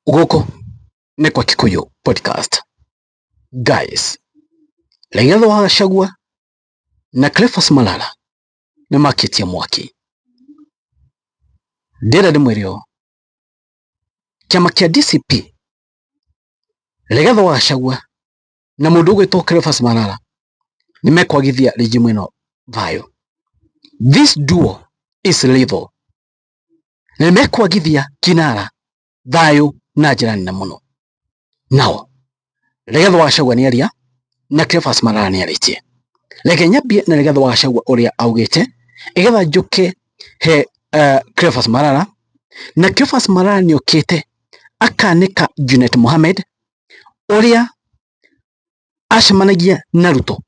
Gũkũ nĩ kwa Kikuyu Podcast. Guys, Rigathi wa Gachagua na Cleophas Malala nĩ makĩtie mwaki. Ndĩrenda ndĩmwĩre ũũ, kĩama kĩa DCP, Rigathi wa Gachagua na mũndũ ũgwĩtwo Cleophas Malala nĩ mekwagithia regime ĩno thayũ. This duo is lethal. Na nĩ mekwagithia kinara thayũ na njĩra nene mũno. Nao Rigathi wa Gachagua nĩ aria na Cleophas Malala nĩ arĩtie. Reke nyambie na Rigathi wa Gachagua ũrĩa augĩte ĩgetha njũke he Cleophas Malala. Na Cleophas Malala nĩ okĩte akanĩka Junet Mohamed ũrĩa acemanagia na Ruto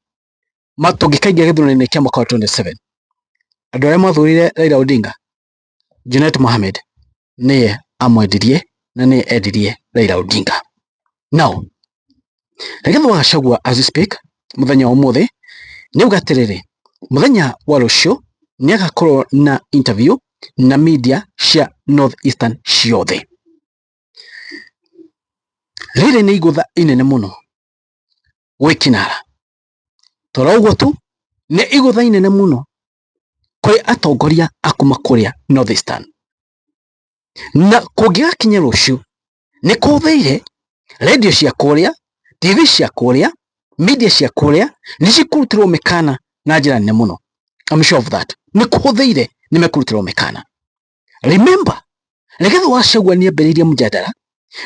tũngĩkaingĩra gĩthurano-inĩ kĩa mwaka wa 27. Andũ arĩa mathurire Raila Odinga, Junet Mohamed nĩye amwendirie na nĩye endirie Raila Odinga. Now, Rigathi wa Gachagua as we speak mũthenya wa ũmũthĩ nĩ auga atĩrĩrĩ, mũthenya wa rũciũ nĩ agakorwo na interview na media cia North Eastern ciothe. Rĩrĩ nĩ igũtha inene mũno gwĩ kinara. Toro ũguo tu, nĩ igũtha inene mũno kũrĩ atongoria a kuma kũrĩa North Eastern. Na kũngĩgakinya rũciũ nĩ kũthĩire radio cia kũrĩa, TV cia kũrĩa, media cia kũrĩa nĩ cikũrutĩrwo mĩkana na njĩra nene mũno. I'm sure of that. Nĩ kũhũthĩire nĩ mekũrutĩrwo mĩkana. Remember, Rigathi wa Gachagua nĩ ambĩrĩirie mjadala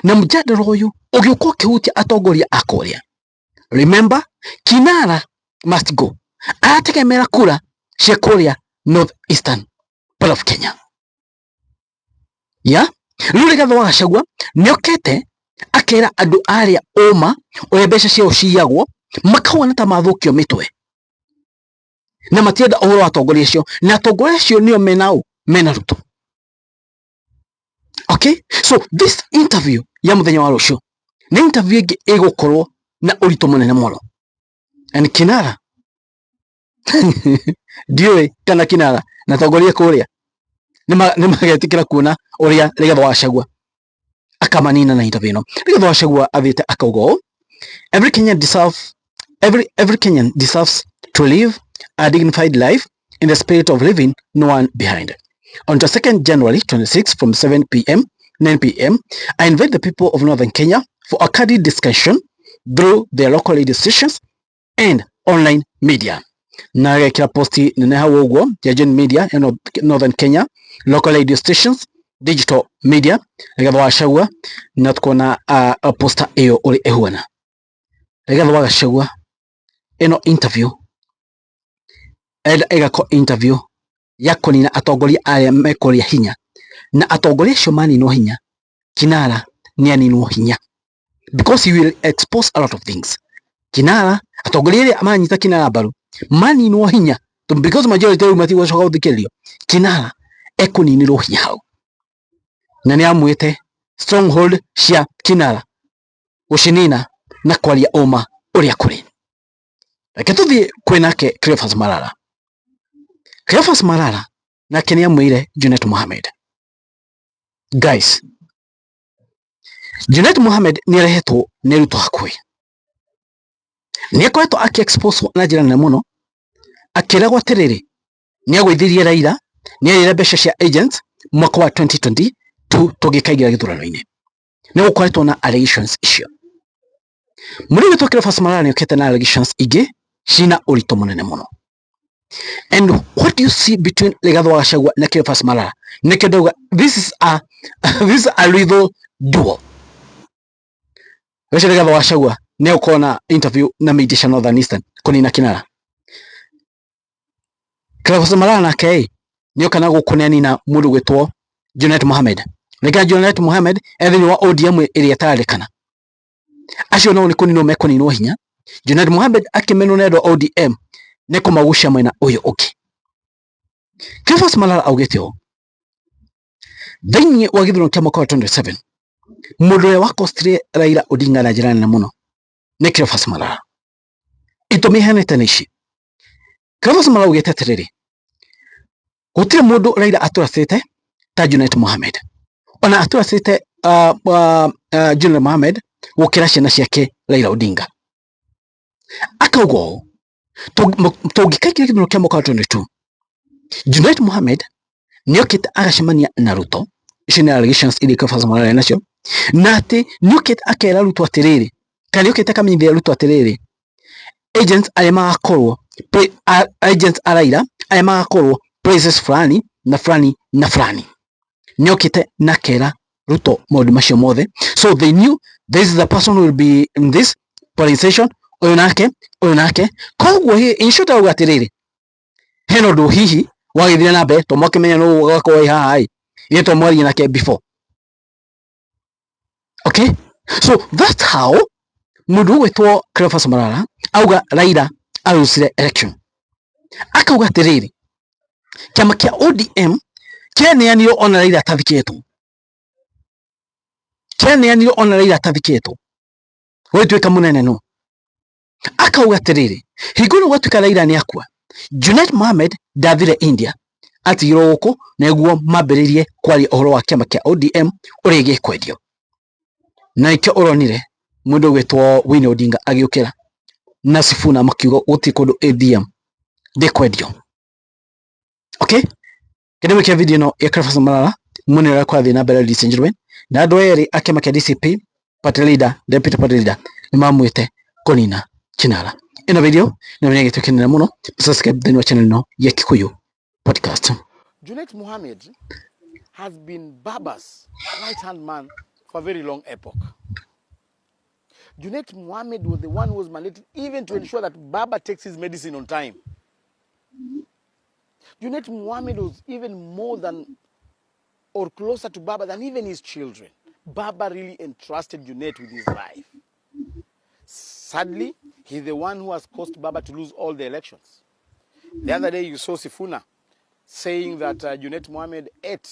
na mjadala ũyũ ũgĩũka ũkĩhutia atongoria a kũrĩa. Remember, kinara must go. Arategemera kura cia kũrĩa North Eastern part of Kenya. Ya? Rĩu Rigathi wa Gachagua nĩokĩte akera andũ arĩa ũma ũrĩa mbeca ciao ciyagwo, makauga ta mathũkio mĩtwe na matienda ũhoro wa atongoria acio, na atongoria acio nĩo mena ũ mena Ruto. Okay, so this interview ya mũthenya wa rũciũ nĩ interview ĩngĩ ĩgũkorwo na ũritũ mũnene mũno. And kinara ndiũĩ kana kinara na atongoria kũrĩa nĩ magetĩkĩra kuona ũrĩa Rigathi wa Gachagua akamanina na interview ĩno. Rigathi wa Gachagua athiĩte akauga ũũ, every Kenyan deserves to live a dignified life in the spirit of leaving no one behind. On the 2nd January 26 from 7 p.m. 9 p.m., I invite the people of Northern Kenya for a candid discussion through their local radio stations and online media. Na agekĩra posti nene hau ũguo ya Gen Media ya Northern Kenya, local radio stations, digital media, Rigathi wa Gachagua, na tukona poster ĩyo ũrĩa ĩhuana. Rigathi wa Gachagua ĩno interview enda ĩgakwo interview ya kũnina atongoria arĩa mekũrĩa hinya, na atongoria acio maninwo hinya, kinara nĩ aninwo hinya because he will expose a lot of things. Kinara, atongoria arĩa maranyita kinara mbaru maninwo hinya because majority rĩu matigũcoka gũthikĩrĩrio, kinara ekũninĩrwo hinya hau, na nĩ amwĩte stronghold cia kinara gũcinina na kwaria ũma ũrĩa kũrĩ. Reke tũthiĩ kwĩ nake Cleophas Malala. Cleophas Malala nake nĩ amwĩire Junet Mohamed. Guys, Junet Mohamed nĩ arehetwo nĩ Ruto hakuhĩ, nĩ akoretwo akĩ-expose na njĩra nene mũno, akĩragwo atĩrĩrĩ nĩ agũithirie Raila, nĩ arĩire mbeca cia agents mwaka wa 2022 tũngĩkaingĩra gĩthurano-inĩ. Nĩ gũkoretwo na allegations icio. Mũrĩ witũ Cleophas Malala nĩ okĩte na allegations ingĩ cina ũritũ mũnene mũno. And what do you see between Rigathi wa Gachagua na Cleophas Malala? Nĩkĩo ndauga this is a lethal duo. Ũcio Rigathi wa Gachagua nĩ egũkorwo na interview na media cia Northern Eastern kũnina kinara. Cleophas Malala nake ĩ nĩ oka na gũkũ nĩ anina mũndũ gwĩtwo Junet Mohamed. Rĩngĩ Junet Mohamed e thĩinĩ wa ODM ĩrĩa ĩtararĩkana. Acio nao nĩ kũninwo mekũninwo hinya. Junet Mohamed akĩmenwo nĩ andũ a ODM nĩ kũmagucia mwena ũyũ ũngĩ. Cleophas Malala augĩte ũũ, thĩinĩ wa gĩthurano kĩa mwaka wa 27 mũndũ ũrĩa wakostire Raila Odinga na njĩra nene mũno nĩ Cleophas Malala. Itũmi ihanĩte nĩ ici. Cleophas Malala augĩte atĩrĩrĩ, gũtirĩ mũndũ Raila atũracĩte ta Junet Mohamed, ona atũracĩte Junet Mohamed gũkĩra ciana ciake Raila Odinga. Akauga ũũ, tũngĩkaingĩra gĩthurano kĩa mwaka wa 22, Junet Mohamed nĩokĩte agacemania na Ruto. Icio nĩ allegations iria Cleophas Malala nacio, na atĩ nĩokĩte akera Ruto atĩrĩrĩ, kana nĩokĩte akamenyithia Ruto atĩrĩrĩ, agents arĩa magakorwo, agents a Raila arĩa magakorwo places fulani na fulani na fulani. Nĩokĩte na akera Ruto maũndũ macio mothe, so they knew this is the person who will be in this polling station, ũyũ nake, ũyũ nake. Koguo in short auga atĩrĩrĩ, hena ũndũ hihi wagĩthire na mbere to mwakĩmenya nũ ũgakorwo ĩ haha ĩ ithe to mwarie nake before. Okay, so that's how mũndũ ũgwĩtwo Cleophas Malala auga Raila arusire election. Akauga atĩrĩrĩ, kĩama kĩa ODM kĩaneanirwo ona Raila atathikĩtwo, kĩaneanirwo ona Raila atathikĩtwo gũgĩtuĩka mũnene no. Akauga atĩrĩrĩ, hingo ĩno gwatuĩka Raila nĩ akua, Junet Mohamed ndathire India, atigirwo gũkũ nĩguo mambĩrĩrie kwaria ũhoro wa kĩama kĩa ODM ũrĩa gĩkwendio. Na nĩkĩo ũronire mũndũ ũgwĩtwo Winnie Odinga agĩũkĩra na Sifuna makiuga gũtirĩ kũndũ ODM ndĩkwendio. Okay, kĩndũ kĩa video ĩno ya Cleophas Malala muone ũrĩa kũrathiĩ na mbere, ladies and gentlemen. Na andũ erĩ a kĩama kĩa DCP, party leader, deputy party leader, nĩ mamwĩte kũnina kinara. Ĩno video nĩ menya gĩtũ kĩnene mũno. Subscribe thĩinĩ wa channel ĩno ya Kikuyu Podcast. Junet Mohammed has been Baba's right-hand man for a very long epoch. Junet Mohammed was the one who was mandated even to ensure that Baba takes his medicine on time. Junet Mohammed was even more than or closer to Baba than even his children. Baba really entrusted Junet with his life. Sadly, he's the one who has caused Baba to lose all the elections. The other day you saw Sifuna saying that Junet Mohammed ate,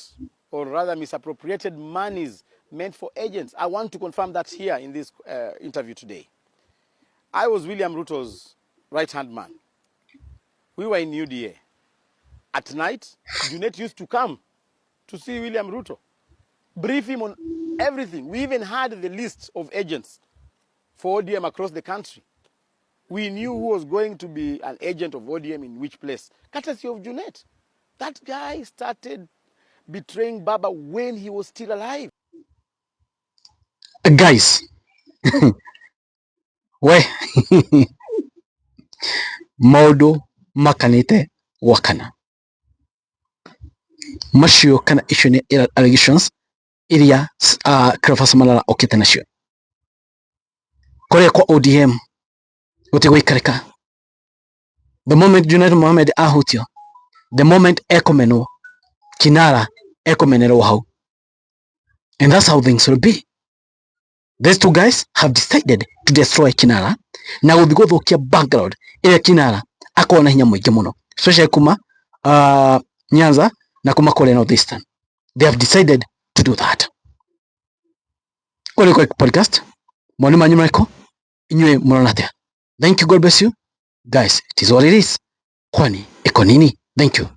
or rather misappropriated, monies meant for agents. I want to confirm that here in this interview today. I was William Ruto's right-hand man. We were in UDA. At night, Junet used to come to see William Ruto, brief him on everything. We even had the list of agents for ODM across the country. We knew who was going to be an agent of ODM in which place, courtesy of Junet. That guy started betraying Baba when he was still alive. Guys, we maũndũ makanĩte gwakana macio, kana icio nĩ allegations iria Cleophas Malala okĩte nacio kũrĩa kwa ODM gũtigũikarĩka. The moment Junet Mohamed ahutio, the moment ekũmenwo, kinara ekũmenerwo hau, and that's how things will be. These two guys have decided to destroy kinara na gũthiĩ gũthũkia background ĩrĩa kinara akorwo na hinya mũingĩ mũno, especially kuma Nyanza na kuma kũrĩa North Eastern. They have decided to do that. Kũrĩ kwa podcast, mawoni manyu marĩkũ? Inyuĩ mũrona atĩa? Thank you, God bless you guys. It is what it is. Kwani iko nini? Thank you.